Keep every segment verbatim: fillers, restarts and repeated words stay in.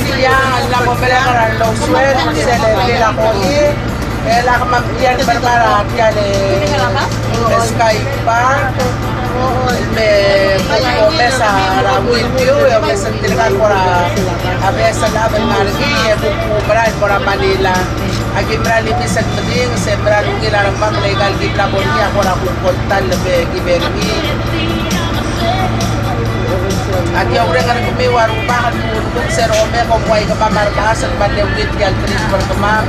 Ia, ng mla mo merek er a Lousbech, sel blil a kongei, e lak mla er a tia el, tia el Sky Park, me kuk omes er a Windview, e omes er tirka el kora beches el ngar er ngii, e kuk merael el mo er a Manila. Aki mera el imis el medinges, e mera el ungil a rengmam el aika el ki bla bo er ngii a kora kuk kot el me ki ber ngii. Aki oureng er kemiu a Rubak el kuk ser a omek, kom ua ikemam a remechas el kmal ungil tia el trip er kemam.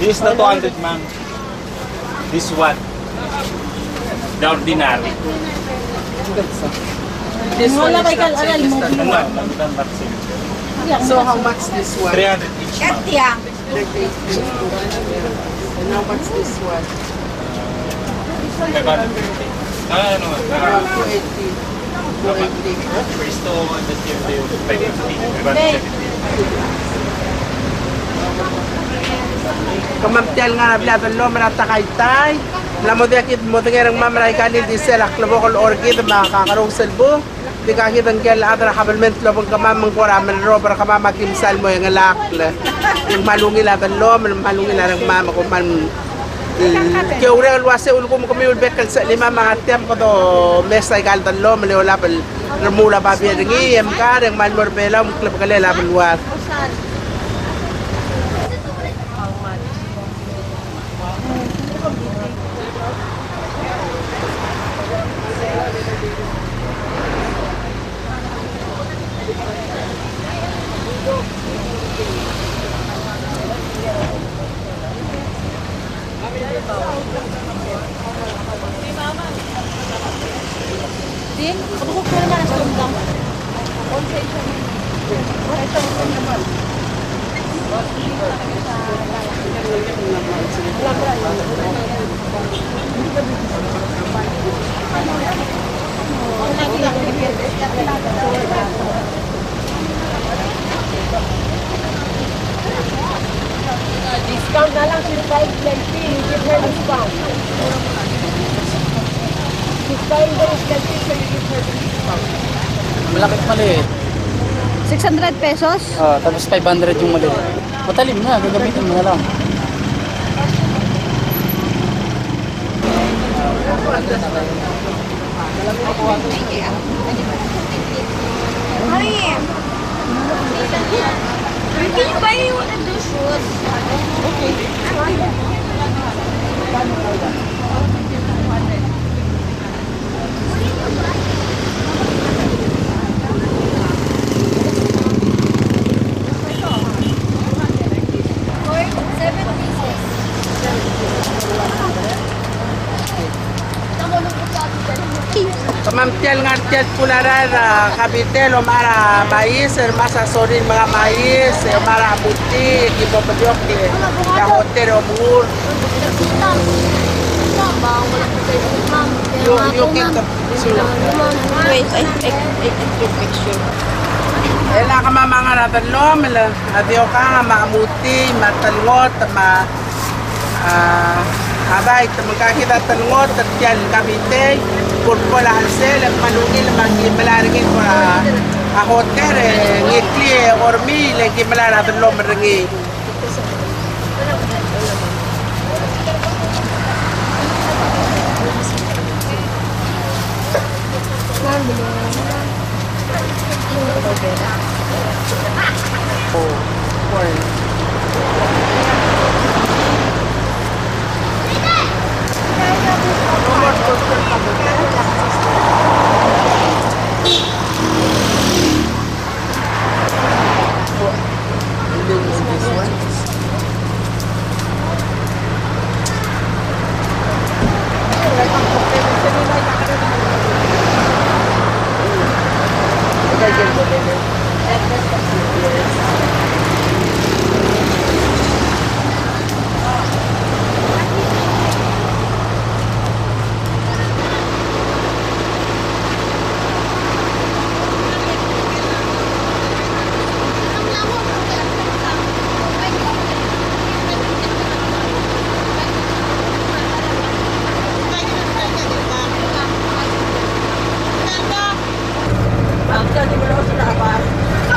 This is the two hundred, ma'am. This one. The ordinary. This one is not check, is that one. So how much this one? Three hundred each, ma'am. And how much this one? Five hundred fifty. Ah, no, ah, two eighty. Two eighty. First one, the five fifty. Five hundred fifty. Kemam tia el ngar er a blil a Dellomel er a Takaitai. Mla mo diak kid modengei er ngmam er aika el di sel a klebokel orchid me a kakerous el bung. Di ka kid ngike el chad er a kabelment el obengkemam me ng kora melrob er kemam a kim sal mo engelakl. Ng kmal ungil a Dellomel, me ng kmal ungil a rengmam, me kom kmal, mm, ke oureng el uasei ulekum kemiu el bek el sechelimam a ngar tiang me kede omes aika el Dellomel e olab el remuul a babier er ngii, e mkar e ng kmal mo er a Belau me klebekelel a beluad. Discount na lang, she's buying plenty, you give her discount. She's buying very plenty, so you give her discount. Malaki, maliit. Six hundred pesos? Ah, tapos five hundred yung maliit. Matalim na, gagamitin mo na lang. Honey, can you buy me one of those shoes? Okay. Kemam tia El ngar tia el kuk mla er a capital el omechar a mais, el mas a sorir el menga mais, el omechar a muti, e ki mo meliokl e a hotel el omengur. You, you get the picture. Wait, I, I, I get your picture. E a kemam a ngar er a dellomel, a diokang me a muti, me a telngot, me a A, a bai, te mekakid a telngot er tia el kamitei, purpol a chelsel, e kmal ungil me aki melai er ngii el kora, a hotel, e ngikl e ormii, e le ki melai er a dellomel er ngii.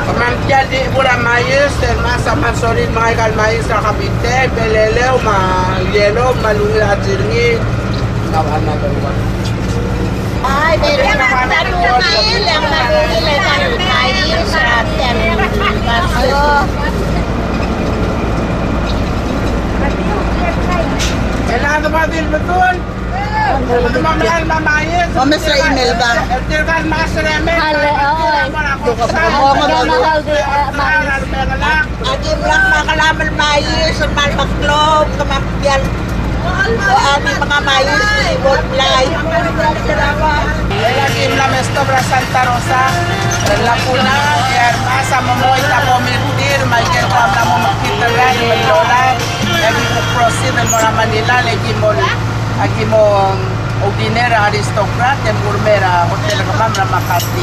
Kemam tia el di bur a mais, el mas a kmal sorir el menga aika el mais er a kamitei, beleleu me a yellow me a lungil a chir er ngii. Ai, beleleu me a lungil a chir er ngii. Omes er a email ka. Hale, oi. Aki mla kmal kelam el mais, kmal meklou, kemam tia el, o, a di menga mais, di bo el blai. Aki mla mestop er a Santa Rosa, Laguna, e a remas a mo moit a bo mei er tir, me aike el kuk mla mo mekngit el rai, me lolai. E aki kuk proceed el mo er a Manila, e aki mo, aki mo, um, dinner er a Aristocrat, e mo er a hotel er kemam er a McCarthy.